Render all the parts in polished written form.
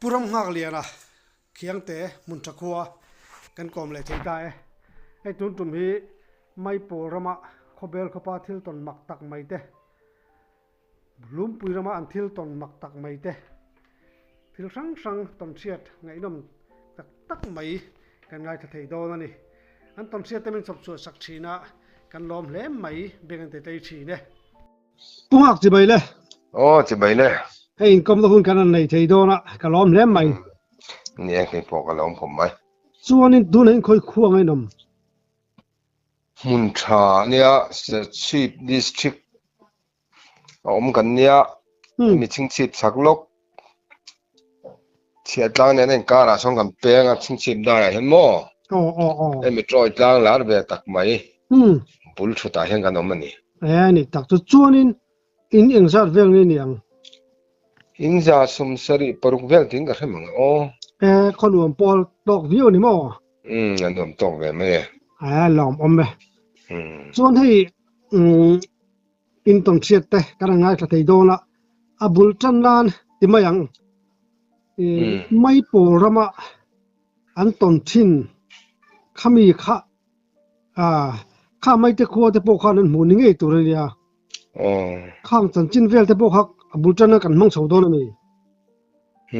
Pu Ramnghakliana Khiangte hmun tha khua kan kawm leh thei ta e. Hei tun tum hi Maipawl rama khawbel khawpa thil tawn mak tak mai te, Lumpui rama an thil tawn mak tak mai te, thil hrang hrang tawnhriat ngaihnawm tak tak mai kan ngaithla thei dawn a ni. An tawnhriat te min chawp chhuah sak thin a, kan lawm hle mai, beng an ti tlei thin e. Pu Nghak chibai le. Aw chibai le. Hei inkawmna hun kan han nei thei dawn a, ka lawm hle mai. Ni e, kei pawh ka lawm khawp mai. Chuanin tunah in khawi khua ngainawm? Hmun tha ania, Serchhip District a awm kan nia, hemi chhingchhip chhak lawk Chhiahtlang nen a inkarah sawn kan peng a, chhingchhip daiah hian maw hemi tawi tlang lar ve tak mai bul thutah hian kan awm a ni. E ni tak chu chuanin in engzat vel nge ni ang? In za sawmsarih paruk vel tiin ka hre mang a aw. E khaw nuam pawl tawk viau a ni maw? Umm a nuam tawk ve mai e. E lawm awm e. Chuan hei in tawn hriat te kan han ngaithla thei dawn a, a bul tan nan ti mai ang. Maipawl rama an tawn thin khami kha kha maite khua te pawh khan an hmuh ni ngei tur a nia. Khang chanchin vel te pawh kha a bul tan nan kan hmang chho dawn a ni.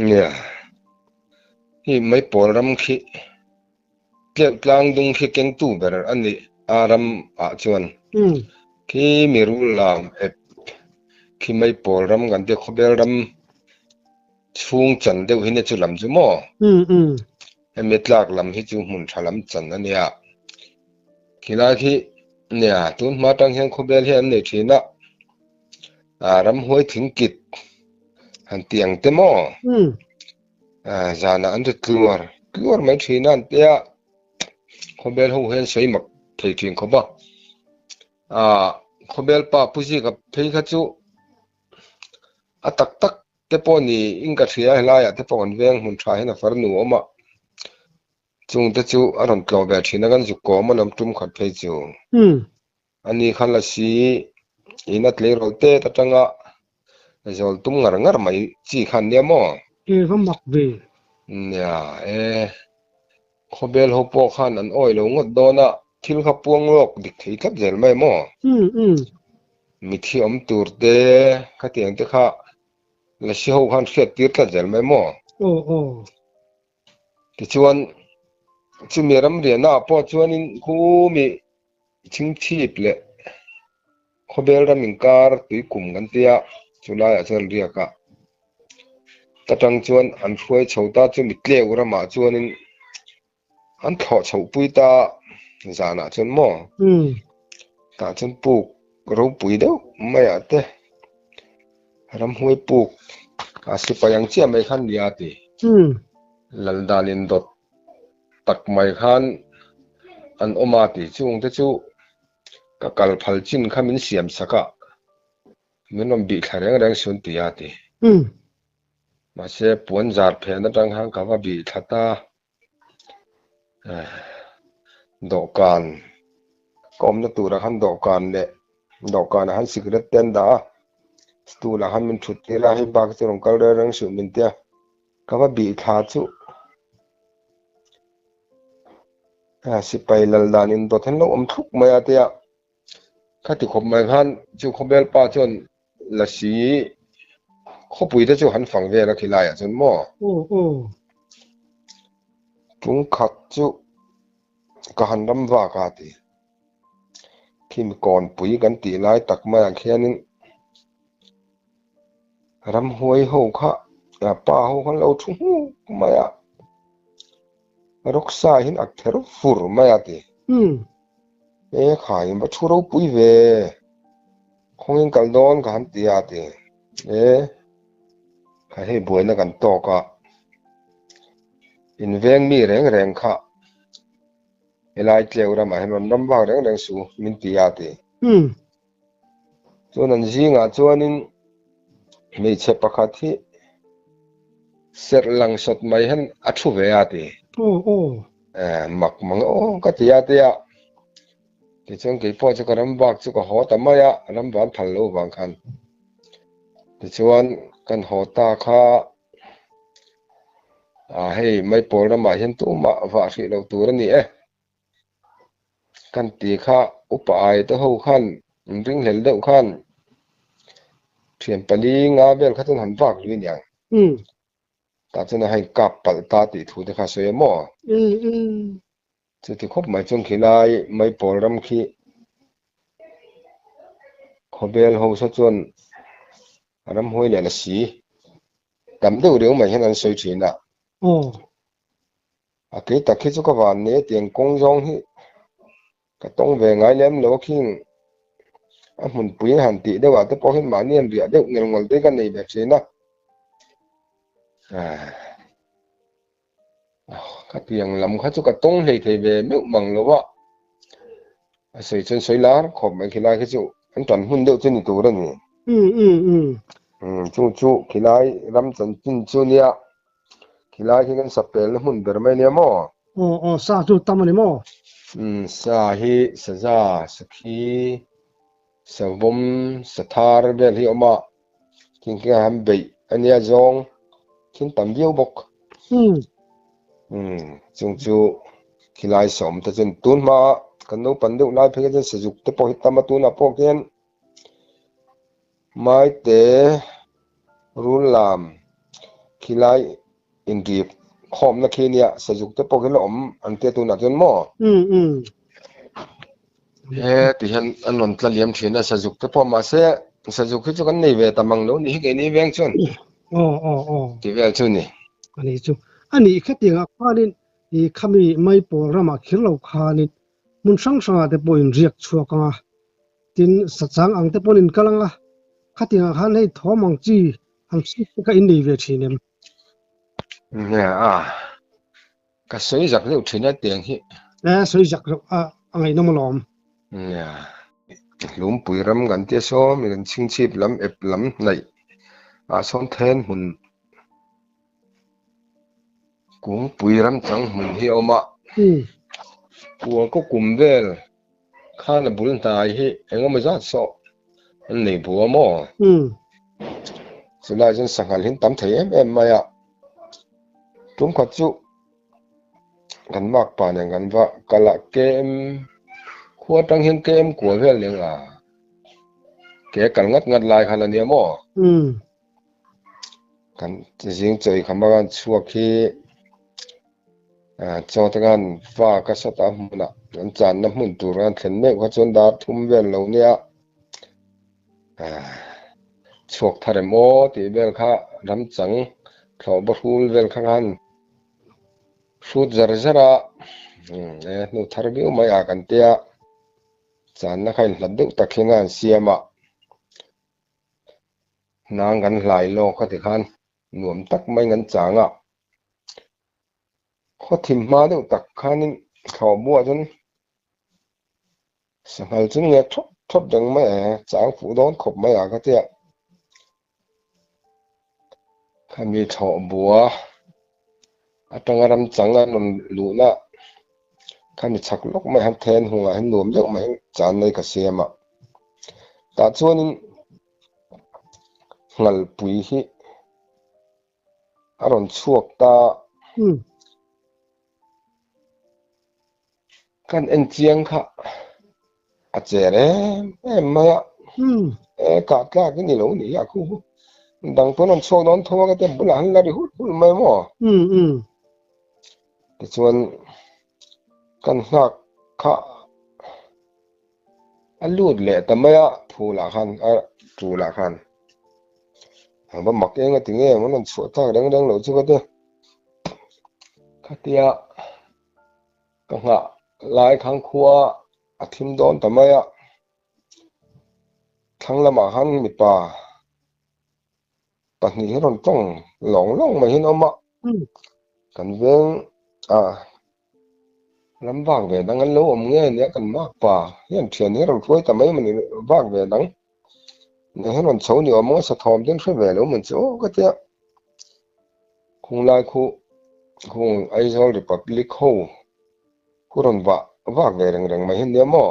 Nia, hi Maipawl ram khi tleuh tlang dung khi kengtu ber a ni a ram ah chuan khi mirul lam ep khi Maipawl ram kan tia khawbel ram chhung chan deuh hi nia chu lam chu maw hemi tlak lam hi chu hmun tha lam chan a nia khilai khi nia tun hma tang hian khawbel hian an nei thin a. Ah ramhuai thing kit han ti ang te maw? Ah zanah an ri tluar tluar mai thin a an tia khawbel ho hian sawi mak thei thin khawp a. Ah khawbel pa Pu Zika phei kha chu a tak tak te pawh ni in ka hria helaiah te pawh kan veng hmun tha hian a farnu a awm a. Chung te chu a rawn tlawh ve thin a kan zuk kawm a lawm tum khat phei chu. Ani kha lasi in a tleirawl tet atanga zawl tum ngar ngar mai chi kha an nia maw? E va mak ve. Nia e, khawbel ho pawh khan an awi lo ngawt dawn a, thil kha puang lawk dik thei tlat zel mai maw? Mithi awm tur te khatiang te kha lasi ho khan hriat tir tlat zel mai maw? Aw aw. Tichuan chumi ramriahna ah pawh chuanin khumi Chhingchhip leh Khawbel ram inkar tuikum kan tia, chu laiah chuan riak a. Ta tang chuan an hruai chho ta chu mitleu ramah chuanin an thlawh chhoh pui ta zanah chuan maw? Tah chuan puk ropui deuh maiah te ramhuai puk a sipai ang chiah mai khan nia ti. Laldan indawt tak mai khan an awm a tih chung te chu ka kal phal chin kha min siam sak a, min rawn bih thla reng reng sun ti a ti. Mahse puan zar phen atang khan ka va bih thla ta, dawhkan ka awmna turah khan dawhkan leh dawhkanah khan cigarette te an dah a, stool ah khan min thut tir a, hei bak chu rawn kal reng reng suh min tia. Ka va bih thla chu sipai lal dan in dawt hian lo awm thluk mai a tia khati khawp mai khan chu khawbel pa chuan lasi khawpui te chu han fang vel a khilai ah chuan maw tung khat chu ka han ram vak a ti khimi kawnpui kan tih lai tak mai ah khianin. Ramhuai ho kha pa ho khan lo thu hmuk mai a, rawksa hian a kher fur mai a ti. E khai in va thu ropui ve, khawngin kal dawn ka han ti a ti. E kha hei buaina kan tawk a, inveng mi reng reng kha helai tleu ramah hian rawn ram vak reng reng suh min ti a ti. Chuan an zingah chuanin hmeichhe pakhat hi serh lang sawt mai hian a thu ve a ti. Eh, mak mang aw ka ti a tia. Tichuan kei pawh chu ka ram bak chu ka haw ta mai a, ram van phal lo vang khan. Tichuan kan haw ta kha. A hei Maipawl ramah hian tumah vah hrih loh tur a ni e. Kan ti kha upa ai te ho khan inringhlel deuh khan thian pali nga vel kha chuan han vak lui aniang. Tah chuan a hei kap palh ta tih thu te kha a sawi a maw? Chuti khawp mai chuan khilai Maipawl ram khi khawvel ho saw chuan a ramhuai leh la si tam deuh riau mai hian an sawi thin a. A kei tak hi chu ka van nei a tiang kawng zawng hi ka tawng ve ngai lem lo a khing a hmunpui han tih deuh ah te pawh hian mahni an riah deuh ngel ngawl te ka nei ve thin a. Ka tiang lam kha chu ka tawng hlei thei ve meuh mang lo a, a sawi chuan sawi lar khawp mai khilai khi chu an tan hun deuh chu ni tur a ni. Chu chu khilai ram chanchin chu nia khilai khi kan sapelna hmun ber mai nia maw? Aw aw sa chu tam a ni maw? Sa hi saza, sakhi, savawm, sathar vel hi a awm a, thing khi han beih a nia zawng thil tam viau bawk. Chung chu khilai sawm te chuan tun hma kan naupang deuh lai phei kha chuan sazuk te pawh hi tam a tunah pawh khian Maite rul lam khilai inrip khawmna khi nia sazuk te pawh khi la awm an tia tunah chuan maw? He ti hian an rawn tla liam thin a sazuk te pawh mahse sazuk hi chu kan nei ve ta mang lo ni hi keini veng chuan ti vel chu ni. Ani chu ani khatiangah khanin i khami Maipawl ramah khir lo khanin hmun hrang hrangah te pawh inriak chhuak ang a. Tin, sachang ang te pawn in kal ang a, khatiangah khan hei thawm ang chi ang chi te kha in nei ve thin em? Nia a, ka sawi zak deuh thin a tiang hi. E, sawi zak loh a, a ngaihnawm alawm. Nia, Hlumpui ram kan tia saw mi kan chhingchhip lam ep lam hnaih ah sawn then hmun kungpui ram chang hmun hi a awm a, kua kaw kum vel Khan a bul hnai hi eng emaw zat saw an nei bu a maw? Chulai chuan sanghal hi an tam thei em em mai a, tum khat chu kan makpa nen kan va kal a, KM khua atang hian KM kual vel nen a ke kal ngat ngat lai khan a nia maw? Kan zing chawi kham a kan chhuak hi. Chaw te khan va ka sat a hmunah an channa hmun tur an thlen meuh kha chuan dar thum vel lo nia chhuak thar em aw tih vel kha ramchang thlawh ba hrul vel kha khan hrut zar zar a e hnu thar viau mai a kan tia channa kha inhlat deuh tak hian an siam a hnang kan hlai lawk kha tikhan nuam tak mai an chang a. Khaw thim hma deuh tak khanin thlawh buah chuan sanghal chu nge thawp thawp reng mai e, chang fuh dawn khawp mai a ka tia. Khami thlawh bua atanga ram chang an rawn luhna khami chhak lawk mai han then hungah hian nuam deuh mai chan nei ka siam a. Tah chuanin nghalpui hi a rawn chhuak ta. Kan en chiang kha a cher em em mai a. E kah tlak i ni lo ni a khu. Dang pawn rawn chhuak dawn tho a ka tia bulah han la ri hulh hulh mai maw. Tichuan kan nghak kha A lut leh ta mai a, phulah khan a tulah khan a va mak eng a ti nge an rawn chhuah tak reng reng loh chu ka ti. Khatia ka nghah lai khan khua a thim dawn ta mai a, thlang lamah khan mipa pahnih hi rawn tawng lawng lawng mai hian a awm a, kan veng a ram vak ve dang an lo awm nge nia kan mak pa hian thian hi rawn hruai ta mai mawni vak ve dang nia hian rawn chho ni awm ang a sathawm te an hre ve lo maw chu aw ka tia khunglai khu khung Aizawl Republic ho khu rawn vah vak ve reng reng mai hi nia maw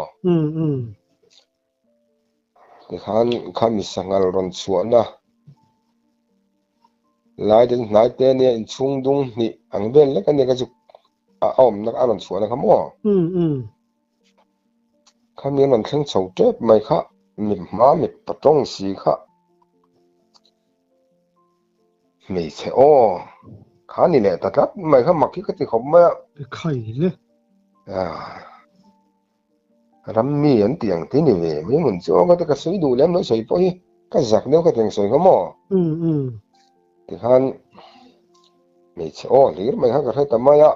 tikhan khami sanghal rawn chhuahna. Lai te chu hnai te ania inchhung dung hnih ang vel lek ania ka chu a awmna a rawn chhuahna kha maw? Khami an rawn thleng chho tep mai kha mi hma mi patawng si kha hmeichhe aw kha ni leh ta tlat mai kha mak hi ka ti khawp mai a. Khai le. Ram mi an tih ang te ni ve mai mun chu aw ka ti ka sawi duh lem lo sawi pawh hi ka zak deuh ka ti ang sawi kha maw? Tikhan hmeichhe aw hlir mai kha ka hre ta mai a.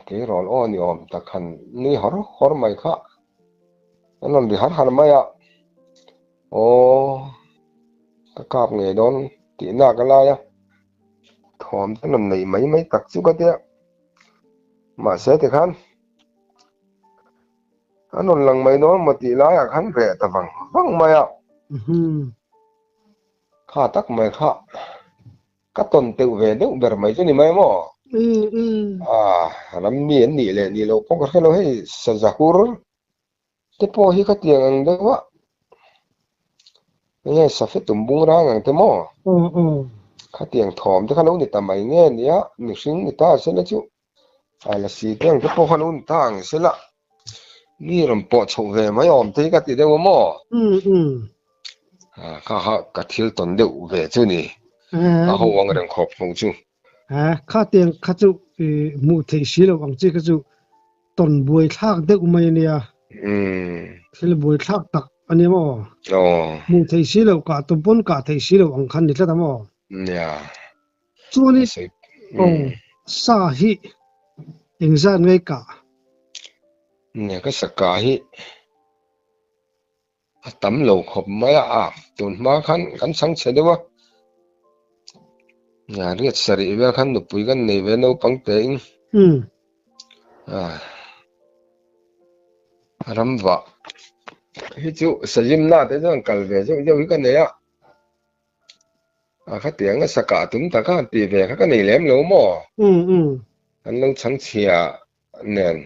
Keirawl aw ni awm tak han nui har har mai kha an rawn ri har har mai a, aw ka kap ngei dawn tih nak a lai a, thawm te rawn neih mai mai tak chu ka tia, mahse tikhan an rawn lang mai dawn maw tih laiah khan reh ta vang vang mai a, kha tak mai kha. Ka tawn teuh ve deuh ber mai chu ni mai maw? Ah, ram mi an nih leh nih loh pawh ka hre lo hei, Sazahur te pawh hi khatiang ang deuh a, enge Safe Tumbung rang ang te maw? Khatiang thawm te kha lo ni ta mai nge nia, mihring ni ta sela chu a la si te ang te pawh kha lo ni ta ang sela, mi rawn pawh chhoh ve mai awm te hi ka ti deuh a maw? Kha kha ka thil tawn deuh ve chu ni, a ho ang reng khawp ho chu. Kha tiang kha chu hmuh theih si lo ang chi kha chu tawn buai thlak deuh mai a nia. Thil buai thlak tak a nia maw? Hmuh theih si lo kah tum pawn kah theih si lo ang khan ni tlat a maw? Nia. Chuanin aw sa hi engzat nge kah? Nia ka sa kah hi a tam lo khawp mai a, a tun hma khan kan chhang chhe deuh a. Nia riat sarih vel khan nupui kan nei ve naupang tein. Ramvah hi chu sazimna te chuan kal ve zeuh zeuh hi ka nei a. A khatiang a sakah tum tak a tih ve kha ka nei lem lo maw? An lo chhang chhia nen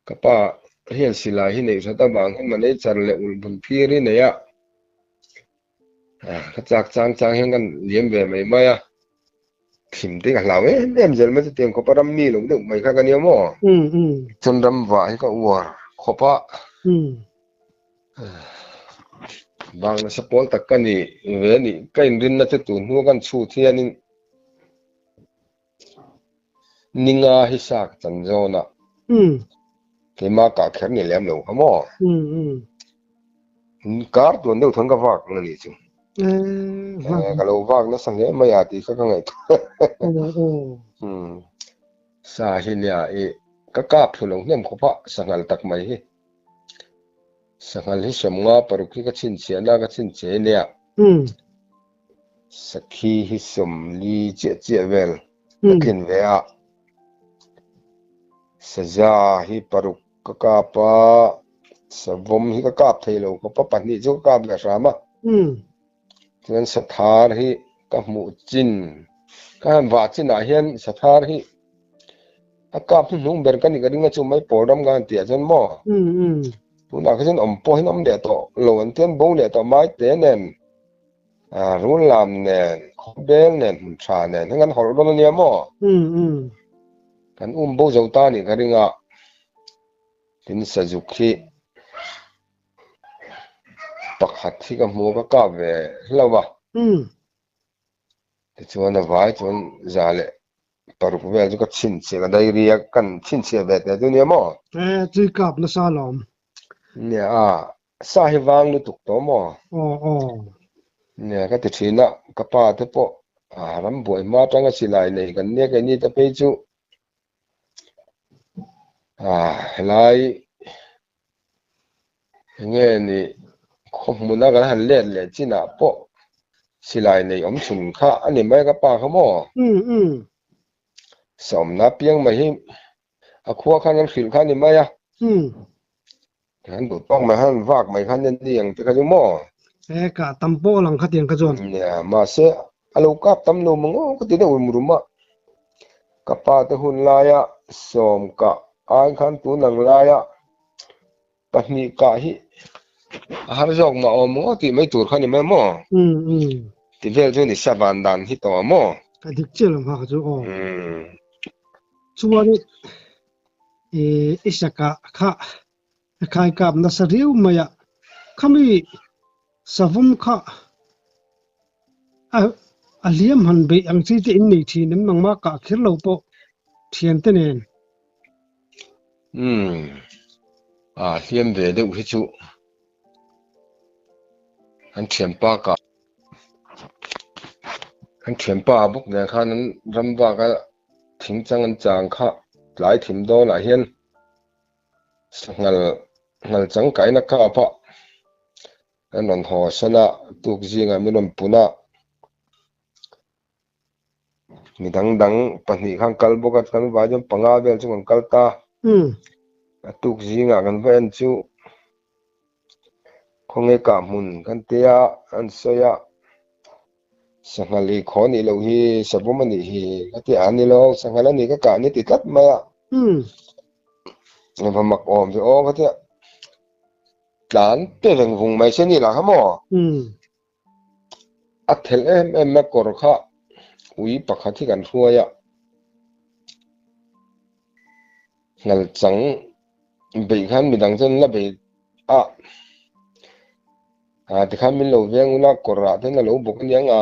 ka pa hian silai hi neih that avang hian manager leh ulh bun phir hi nei a, ka chak chang chang hian kan liam ve mai mai a, thim te ka hlau em em zel mai chutiang khawpa ram mi lo deuh mai kha ka nia maw? Chuan ram vah hi ka uar khawp a. Bang nasa pawl tak ka ni ve a nih ka inrinna chu tun hnu kan chhut hianin ninga hi sa ka chan zawn a, keimah kah kher ni lem lo kha maw? Kar tuan deuh thawn ka vak ang a nih chu. Ka lo vak nasa hle mai a tih kha ka ngaihtuah. Sa hi nia i ka kap thlu lo hnem khawp a, sanghal tak mai hi. Sanghal hi sawmnga paruk hi ka chhinchhiah na ka chhinchhiah i nia. Sakhi hi sawmli chiah chiah vel ka tlin ve a. Saza hi paruk ka kap a, savawm hi ka kap thei lo khawp a, pahnih chu ka kap leh hram a. Chuan sathar hi ka hmuh chin, ka han vah chinah hian sathar hi a kap hnuhnung ber ka nih ka ring a chu mai pawl ram ka han tih ah chuan maw tunah kha chuan awm pawh hian awm leh tawh lo an tian bo leh tawh mai te nen rul lam nen khawbel nen hmun tha nen heng an hawlh dawn ania maw kan um bo zo ta nih ka ring a tin sazuk hi Pakhat hi ka hmu a ka kap ve hlauh a. Tichuan a vai chuan za leh paruk vel chu ka chhinchhiah ka diary a kan chhinchhiah ve teh chu nia maw? E chui kap nasa alawm. Nia a, sa hi vang lutuk tawh maw? Aw aw. Nia ka ti thin a, ka pa te pawh a ram buai hma atanga silai nei kan nia keini te phei chu a helai Enge ni khaw hmuna kan han let leh chinah pawh silai nei awm chhun kha a ni mai ka pa kha maw? Sawmna piang mai hi a khua khan an hrilh kha a ni mai a. An duh tawk mai khan vak mai khan a ni ang te kha chu maw? E kah tam pawh a lang kha tiang kha chuan. Nia, mahse a lo kap tam lo maw ngaw ka ti deuh rum rum a. Ka pa te hun laia sawm kah ai khan tun ang laia Pahnih kah hi a har zawk mah awm maw tih mai tur kha ni mai maw? Ti vel chu ni sa van dan hi tawh maw? Ka dik chiah lo hma kha chu aw. Chuan i Isaka kha a khai kap nasa riau mai a, khami savawm kha a a hliam han beih ang chi te in nei thin em nangmah kah kher lo pawh thiante nen. Umm a hliam ve deuh hi chu an thianpa kah an thianpa bawk nen khan an ram vak a thing chang an chang kha tlai thim dawnah hian sanghal nghal changkaina kap a an rawn haw san a tuk zingah min rawn pun a Mi dang dang pahnih khan kal bawk a, kan vai chuan panga vel chu kan kal ta. A tuk zingah kan va en chu khawnge kah hmun kan tia an sawi a, sanghal i khaw nih loh hi savawm a nih hi ka ti a, ni lo sanghal a nih ka kah ni ti tlat mai a. Va mak awm ve aw ka tia, tlan pe reng vung mai se ni lah kha maw? A thelh em em a kawr kha ui pakhat hi kan hruai a, ngal chang beih khan midang chuan la bei a, ah tikhan min lo veng ula kawrah ten a lo bawk aniang a,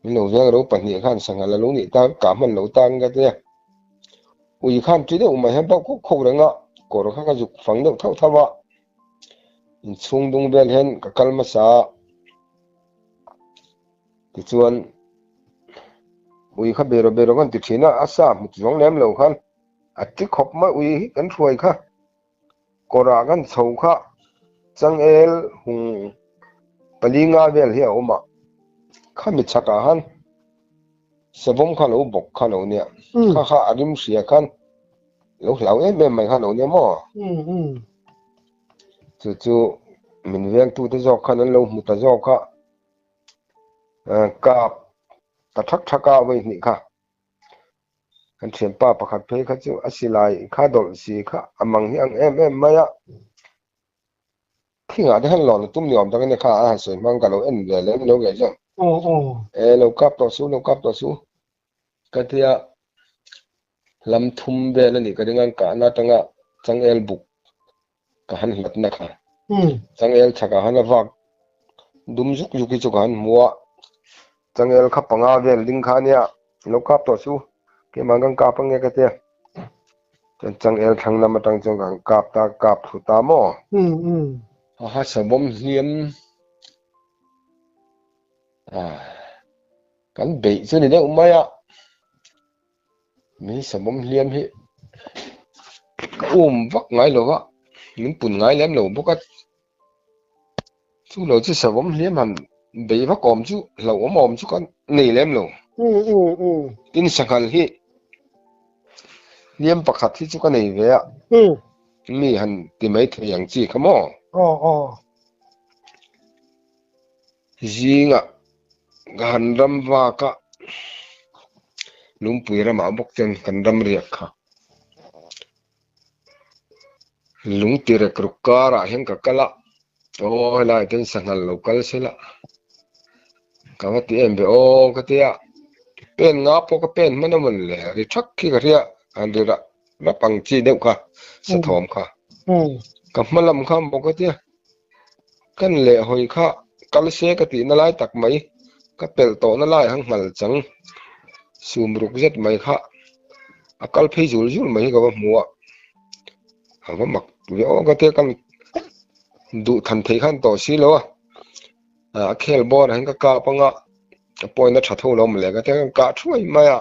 min lo veng ro pahnih khan sanghal a lo nih tan kah hman lo tan ka tia, ui khan ṭi deuh mai hian bauh khawk khawk reng a, kawr kha ka zuk fang deuh thauh thauh a. Inchhung dung vel hian ka kal hmasa a, tichuan ui kha beraw beraw kan ti thin a, a sa hmut zawng lem lo khan a ti khawp mai ui hi kan hruai kha, kawrah kan chho kha changel hung pali nga vel hi a awm a, khami chhakah khan savawm kha lo bawk kha lo nia, kha kha a rim hria khan. Lo hlau em em mai khan lo nia maw? Chu chu min vengtute zawk khan an lo hmu ta zawk a, kap ta thak thak a vawi hnih kha. Kan thianpa pakhat phei kha chu a silai kha dawlh si kha a mang hi ang em em mai a. Thingah te hian lawn a tum ni awm tak a nia kha a han sawi hmang ka lo en ve lem lo ngei zawk. E lo kap tawh su, lo kap tawh su. Ka tia lam thum vel a nih ka ring a, kahna atanga changel buk ka han hlatna kha. Changel chhakah han a vak dum zuk zuk hi chu ka han hmu a, changel kha panga vel ding kha ania, lo kap tawh chu keimah kan kap ange ka tia. Chuan changel thlang lam atang chuan ka han kap ta, kap thlu ta maw? Haha savawm hliam ah. Kan beih chu ni deuh mai a, min sawmawm hliam hi ka um vak ngai lo va, min pun ngai lem lo bawk a, chu lo chu sawmawm hliam han beih vak awm chu hlauhawm awm chu ka nei lem lo. Tin sanghal hi hliam pakhat hi chu ka nei ve a, mi han ti mai thei ang chi kha maw? Zingah ka han ram vak a, lungpui ramah bawk chuan kan ram riak kha. Lung ti rek ruk karah hian ka kal a, aw helaiah te hian sanghal lo kal se la, ka va ti em ve aw ka ti a, pen nga pawh ka pen hman a mawn le, ri thak khi ka hria, han ri rah rap ang chi deuh kha, sathawm kha. Ka hma lam kha maw ka ti a. Kan lehhawi kha kal se ka tihna lai tak mai, ka pelh tawhna lai ang nghal chang sum ruk zet mai kha a kal phei zul zul mai hi ka va hmu a, a va mak ve aw ka tia kan duh than thei khan tawh si lo a, a khel bawr ah hian ka kap anga a point a tha tho lo mawle ka tia kan kah thuai mai a,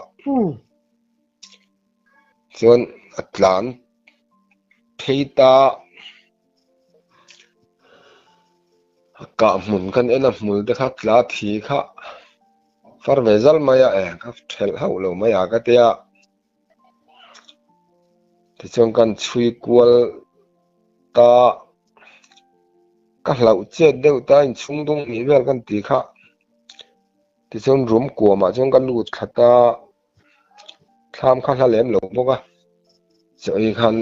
chuan a tlan phei ta. A kah hmun kan en a hmul te kha tla thi kha far ve zal mai a e ka thelh hauh lo mai a ka tia tichuan kan chhui kual ta ka hlauh chet deuh ta inchhung dung hnih vel kan ti kha tichuan rum kuamah chuan ka lut thla ta. Thlam kha hla lem lo bawk a, chaw ei khan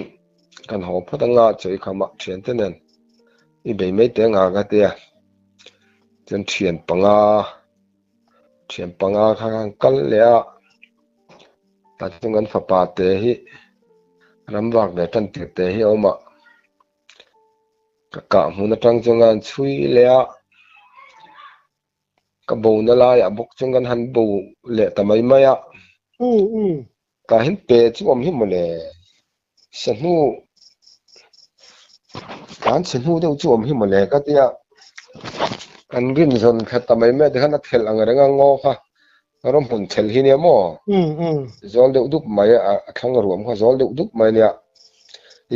kan haw phawt anga chaw ei khamah thiante nen i bei mai teh ang a ka ti a. Chuan thian panga thian panga kha khan kal leh a, tah chuan kan fapa te hi ram vak ve tan tir te hi a awm a, ka kah hmun atang chuan ka han chhui leh a, ka bo na laiah bawk chuan kan han bo leh ta mai mai a. Tah hian pe chu awm hi mawle, sahnu tlan chhe hnu deuh chu awm hi mawle ka tia, kan rin zawn khat ta mai mai tikhan a thelh ang reng a ngaw kha rawng hmun thelh hi nia maw, zawl deuh dup mai a thlang ruam kha zawl deuh dup mai nia,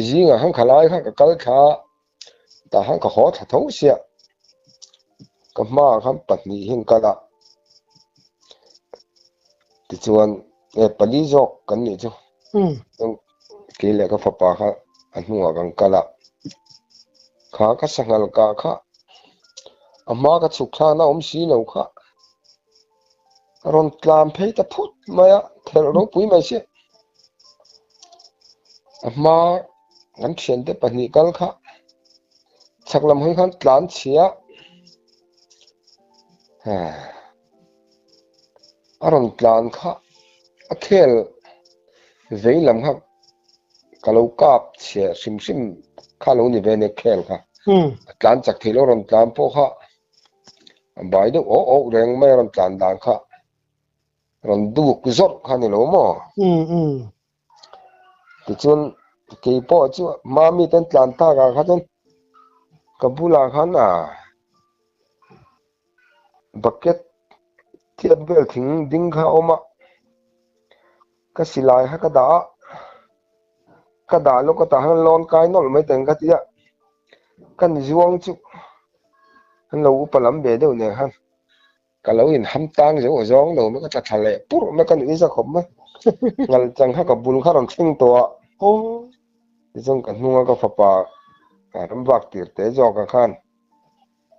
zingah khan khalai kha ka kal thla a, tah khan ka haw thla tho sia, ka hmaah khan pahnih hi an kal a, tichuan e pali zawk kan nih chu kei leh ka fapa kha a hnungah kan kal a, kha ka sanghal kah kha a hma ka chhuk thlan a awm si lo kha a rawn tlan phei ta phut mai a, thelh ropui mai si a hma kan thiante pahnih kal kha chhak lam hawi khan tlan chhia a rawn tlan kha a khel vei lam kha ka lo kap chhe hrim hrim kha lo ni ve nia khel kha a tlan chak thei lo rawn tlan pawh kha a bai deuh awh awh reng mai a rawn tlan dan kha rawn duk zawrh kha ni lo maw? Tichuan kei pawh chu mami ten tlan tak ah kha chuan ka bulah khan a bucket tiat vel thing ding kha a awm a, ka silai kha ka dah a, ka dah lawk a tah hian lawn kai nawlh mai teng ka ti a, ka ni zuang chu an lo upa lam ve deuh nen khan. Ka lo in ham tang zeuh a zawng lo mai ka tla thla leh purh mai ka nuih za khawp mai. Ngal chang kha ka bul kha rawn thleng tawh a. Tichuan ka hnunga ka fapa ka ram vak tir te zawk a khan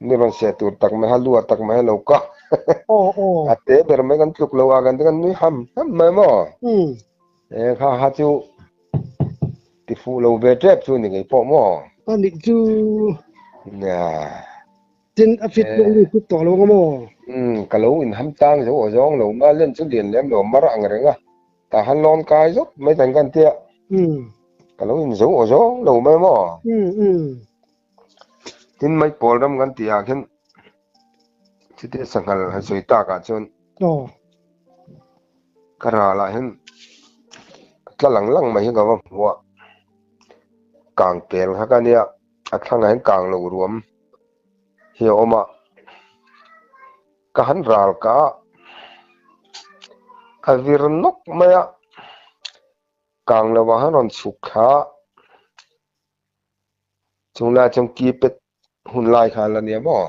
mi rawn seh tur tak mai kha lua tak mai a lo ka. A te ber mai kan tluk lo a kan ti kan nui ham ham mai maw. E kha kha chu ti fuh lo ve tep chu ni ngei pawh maw. A nih chu. Nia. Tin, a fit pawh lut lut tawh lo ang maw? Umm, ka lo inham tang zo aw zawng lo ma, len chu lian lem lo mar ang reng a, tah han lawn kai zawk mai tan kan tia. Ka lo inzo aw zawng lo mai maw? Tin, mai pawl ram kan tih ah khian chutia sanghal han sawi tak ah chuan ka ral ah hian tla lang lang mai hi ka va hmu a, kang kel kha ka nia. A thlangah hian kang lo ruam hi a awm a, ka han ral ka a, a vir nawk mai a, kang lo ah han rawn chhuk thla a, chung lai chuan keypad hun lai kha a la nia maw?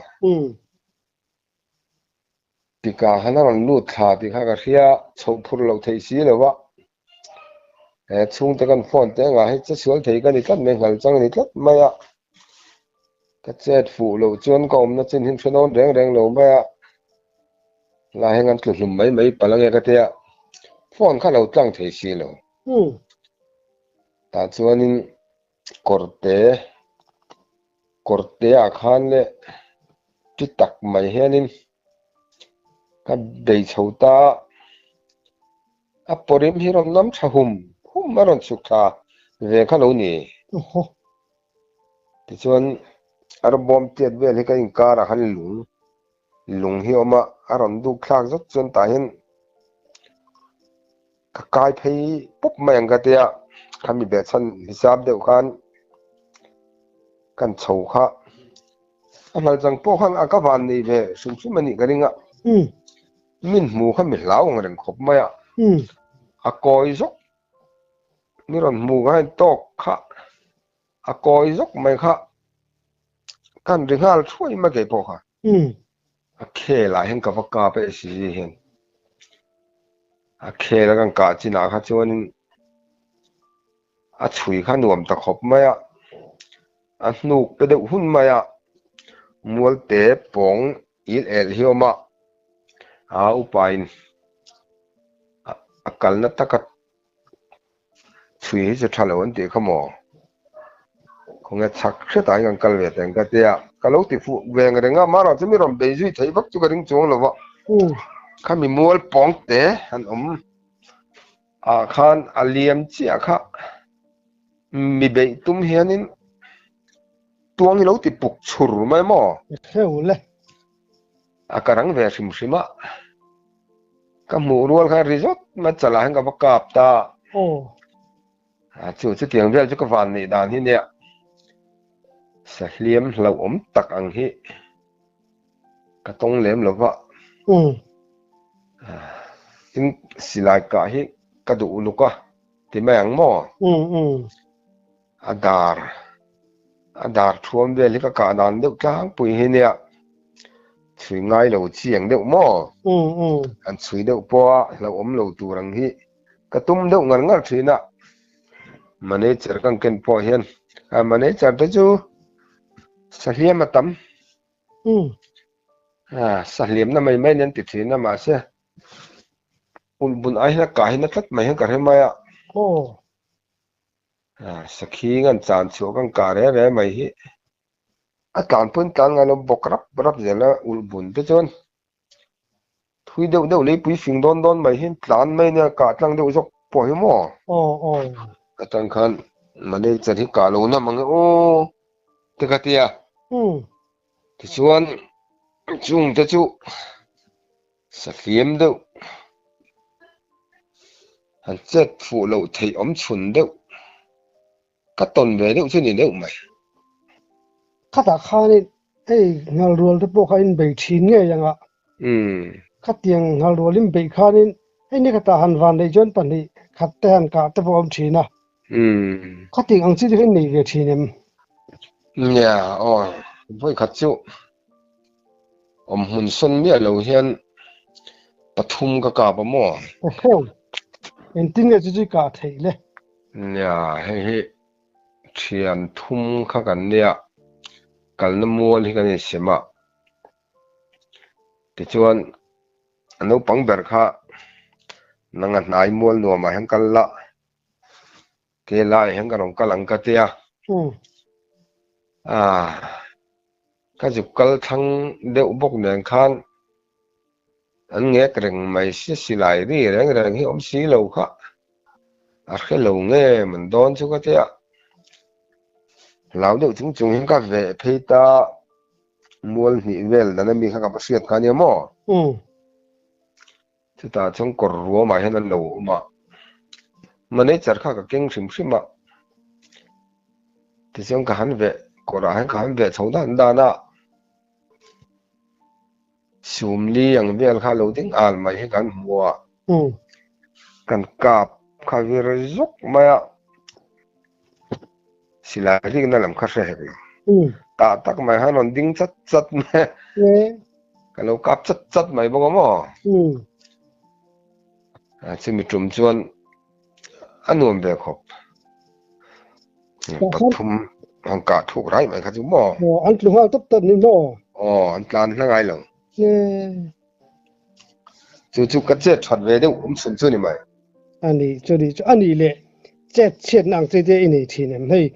Tikah khan a rawn lut thla tih kha ka hria, chhoh phur loh theih si lo va. He chhungte kan phone te engah hi che sual thei ka ni tlat mai, nghal chang a ni tlat mai a. Ka chet fuh loh chuan ka awmna chin hi hre nawn reng reng lo mai a. Lai hian kan tlu hlum mai mai palh ange ka tia, phone kha lo tlang thei si lo. Tah chuanin kawrte kawrte ah khan leh ti tak mai hianin ka bei chho ta a, a pawrim hi rawn nam tha hum hum a rawn chhuk thla ve kha lo ni. Tichuan a rawbawm tiat vel hi ka inkar ah khan lung lung hi a awm a, a rawn duk thlak zawt chuan tah hian Ka kai phei pawp mai ang ka tia, khami behchhan hisap deuh khan kan chho kha a hngal chang pawh khan a ka van nei ve hrim hrim a nih ka ring a, min hmu kha mi hlau ang reng khawp mai a, a kawi zawk mi rawn hmu kha hei tawk kha a kawi zawk mai kha kan ri nghal thuai mai kei pawh kha. A khel ah hian ka va kap e si hian a khel a kan kah chin ah kha chuanin a chhui kha nuam ta khawp mai a, a hnuk pe deuh hun mai a, mualte pawng il el hi a awm a, a upa in a kalna taka chhui hi chu tha lo an tih kha maw? Khawnge chak hretah hian kan kal ve teng ka tia. Ka lo ti fuh veng reng a, mahrawh chu mi rawn bei zui theih vak chu ka ring chuang lo va. Khami mual pawng te han awm ah khan a liam chiah kha mi beih tum hianin tuang hi lo ti puk chhur mai maw? Hreu le. A ka rang ve hrim hrim a, ka hmuh rual khan ri zawt mai chalah hian ka va kap ta. Aw. A chu chutiang vel chu ka van neih dan hi nia sahliam hlauhawm tak ang hi ka tawng lem lo va. Tin silai kah hi ka duh uluk a ti mai ang maw? A dar a dar thuam vel hi ka kah dan deuh tlangpui hi nia chhui ngai lo chiang deuh maw? An chhui deuh pawha hlauhawm lo tur ang hi Ka tum deuh ngar ngar thin a, manager kan ken pawh hian a manager te chu sahliam a tam. A sahliamna mai mai nen ti thin a mahse ulh bun ai hian a kah hin a tlat mai hian ka hre mai a. A sakhi ngan chan chhuah kan kah reh reh mai hi a tlan pawn tlan ngai lo bawk rap rap zel a ulh bun te chuan. Thui deuh deuh leipui fing dawn dawn mai hian tlan mai nia kah tlang deuh zawk pawh hi maw? Aw aw. Atang khan manager hi kah lo nam ang e aw te ka tia. Tichuan chung te chu sahliam deuh han chet fuh loh theih awm chhun deuh Ka tawn ve deuh chu ni deuh mai. Khatah khanin hei nghal rual te pawh kha in bei thin ngei ang a. Khatiang nghal rual in beih khanin hei ni khatah han van neih chuan pahnih khat te han kah te pawh a awm thin a. Khatiang ang chi te kha in nei ve thin em? Nia aw, vawi khat chu awm hmun sawn miah lo hian pathum ka kap a maw? Ekheu, engtin nge chu chu i kah theih le? Nia, hei hi thian thum kha kan nia, kalna mual hi kan insem a. Tichuan, a naupang ber kha nanga hnai mual nuamah hian kal la, ke laiah hian ka rawn kal ang ka tia. Ah, ka zuk kal thlang deuh bawk nen khan An ngek reng mai si silai ri reng reng hi awm si lo kha a hre lo nge man dawn chu ka tia. Hlau deuh chung chung hian ka veh phei ta mual hnih vel dan ami kha ka va hriat kha ania maw? Chutah chuan kawr ruamah hian an lo awm a, manager kha ka keng hrim hrim a, tichuan ka han veh kawrah hian ka han veh chho dan dan a. Sumli ang vel kha lo ding al mai hi kan hmu a, kan kap kha vir zuk mai a, silai rikna lam kha hre hek lo. Tah tak mai khan rawn ding chat chat mai a, ka lo kap chat chat mai bawk a maw? Chumi tum chuan a nuam ve khawp. Pathum han kah thuk rai mai kha chu maw? Aw, an tlu nghal tawp tawp ni maw? Aw, an tlan hla ngai lo. Chu chu ka chet that ve deuh awm chhun chu ni mai. Ani chu ni chu ani leh chet chhiatna ang chi te i nei thin em hei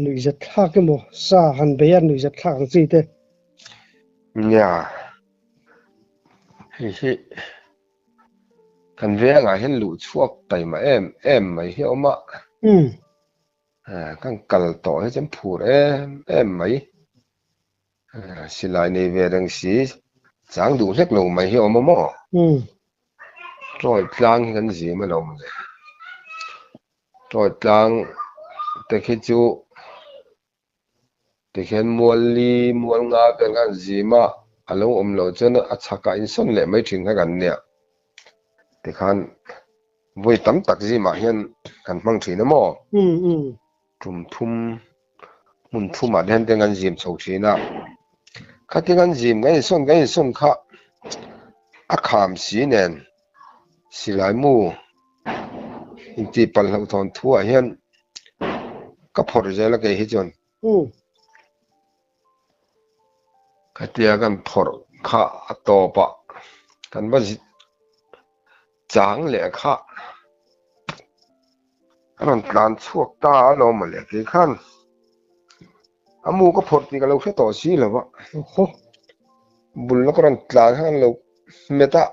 nuihzat thlak emaw sa han bei a nuihzat thlak ang chi te. Nia, hei hi Kan vengah hian luh chhuak taima em em mai hi a awm a. Kan kal tawh hi chuan phur em em mai. Silai nei ve reng si chang duh hlek lo mai hi a awm a maw? Tawi tlang hi kan zim a lo awm le. Tawi tlang te khi chu Tikhian mual li, mual nga vel khan zima a lo awm loh chuan a chhakah insawn leh mai thin kha kan nia. Tikhan vawi tam tak zimah hian kan hmang thin a maw? Tum thum, hmun thumah te hian te kan zim chho thin a. Khatin kan zim, kan insawn, kan insawn kha a kham si nen silai mu Intihpalh hlauh thawn thuah hian ka phawrh zel a kei hi chuan. Khatia kan phawrh kha a tawpah kan va chang leh kha a rawn tlan chhuak ta a lo mawle kei khan. A mu ka phawrh tih ka lo hre tawh si lo va. Awhaw. Bul lawk rawn tlan kha kan lo hmet a,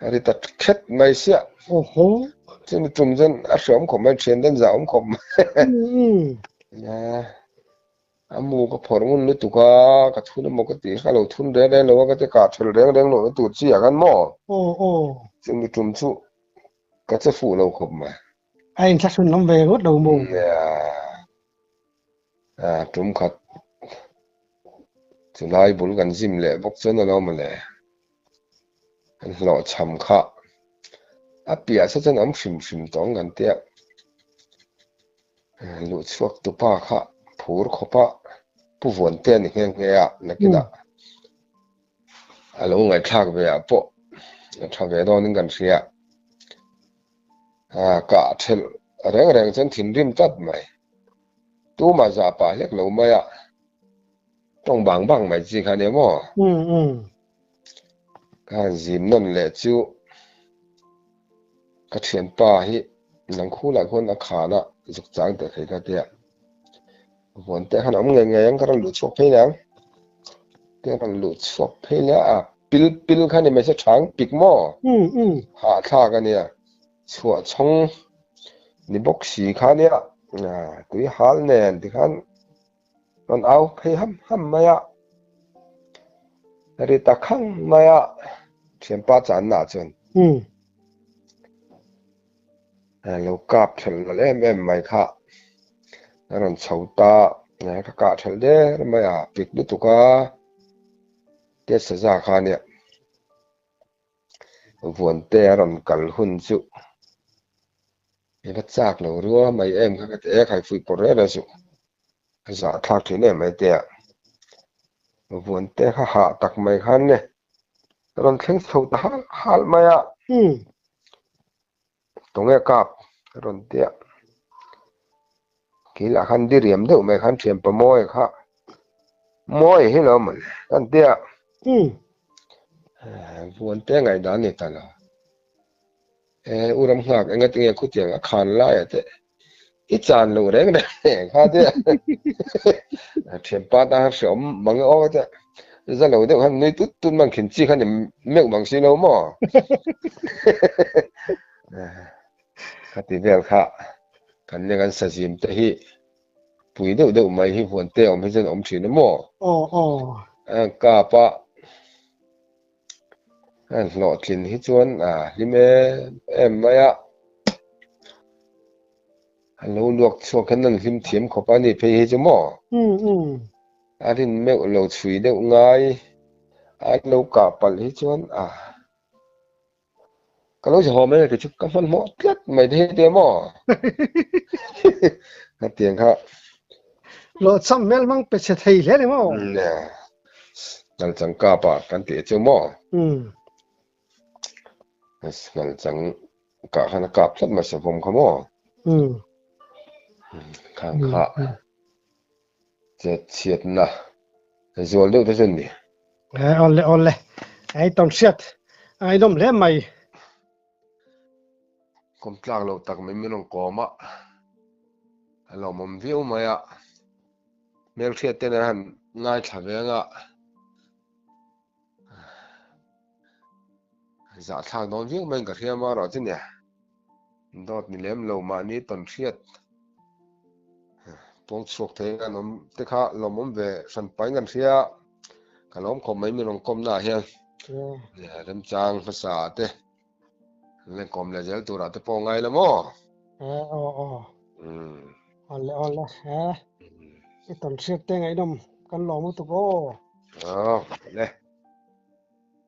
a ri ta khet mai sia. Awhaw. Chumi tum chuan a hreawm khawp mai, thian ten zah awm khawp mai. A mu ka phawrh ngun lutuk a, ka thun emaw ka tih kha lo thun reng reng lo a, ka ti kah thel reng reng lohna tur chi ah khan maw? Aw aw. Chumi tum chu ka che fuh lo khawp mai. A inthlahrun lam ve ngawt lo maw? Nia. A tum khat chulai bul kan zim leh bawk chuan a lo mawle. An hlawhchham kha a piah sa chuan awm hrim hrim tawh ang kan tia. Luh chhuak tupa kha phur khawpa Pu Vuante a ni nghe nghe a, nakinah a lo ngaihthlak ve ah pawh a tha ve dawnin kan hria. Kah thelh reng reng chuan thinrim tlat mai. Tumah zah pah hlek lo mai a, tawng bang bang mai chi kha nia maw? Ka han zim nawn leh chu ka thianpa hi nang khulah khuan a khan a zuk chang teh thei kha tia. Vuan te khan a awm ngei ngei ang ka rawn luh chhuak phei leh ang. Te rawn luh chhuak phei leh a pil pil kha ni mai se thang pik maw? Hahthlak a nia. Chhuah chhawng ni bawk si kha nia. Tui hal nen tikhan rawn au phei ham ham mai a. Ri ta khang mai a thianpa channa chuan. Lo kap thelh nalh em em mai kha a rawn chho ta ka kah thelh der mai a pik lutuk a te saza kha ania Vuante a rawn kal hun chu i va chak lo rua mai em kha ka ti e khai fuih pawh reng reng suh a zah thlak thin em mai te a Vuante kha hah tak mai khan nge a rawn thleng chho ta hal hal mai a. Tunge kap a rawn ti a, keilah khan diriam deuh mai khan thianpa mawi kha mawi hi lo mawle ka ti a, vuan te ngaihdan ni ta lo, e u ram nghak enga tinge khutiang a khan lai a teh i chan loh reng reng kha te thianpa tan khan hreawm mang e aw ka ti a, za lo deuh khan nui tut tut mang khin chi khan i meuh mang si lo maw khati vel kha kan nia kan sazim te hi pui deuh deuh mai hi huan te awm hi chuan awm thin a maw aw aw kap a An hlawhtlin hi chuan a hlim em em mai a, a lo luak chhuak hian an hlim thiam khawp a ni phei hi chu maw? A rin meuh lo chhui deuh ngai a lo kah palh hi chuan a ka lo zahawm mai a kei chu ka hmanhmawh tlat mai te hi tia maw? Hetiang kha. Hlawhchham hmel hmang pe chhe thei hle ni maw? Ngalchang kap a kan tih chu maw? Ngalchang kah khan a kap tlat mai savawm kha maw? Khang kha chet chhiatna zual deuh te chu an ni. Awle awle, ei tawn hriat a ngaihnawm hle mai. Kawm tlak loh tak mai min rawn kawm a, a lawmawm viau mai a. Hmelhriat ten an han ngaithla ve anga zahthlak dawn viau mai in ka hria maw erawh chu nia dawt ni lem lo mahni tawn hriat pawng chhuak thei an awm te kha lawmawm ve hran pahin kan hria ka lawm khawp mai min rawn kawm naah hian remchang hmasa ah te Lengkawm leh zel turah te pawh ngai la maw? Eh, aw, aw. Awle, awle, eh. I tawn hriat te ngaihnawm kan lawm lutuk aw. Aw, le.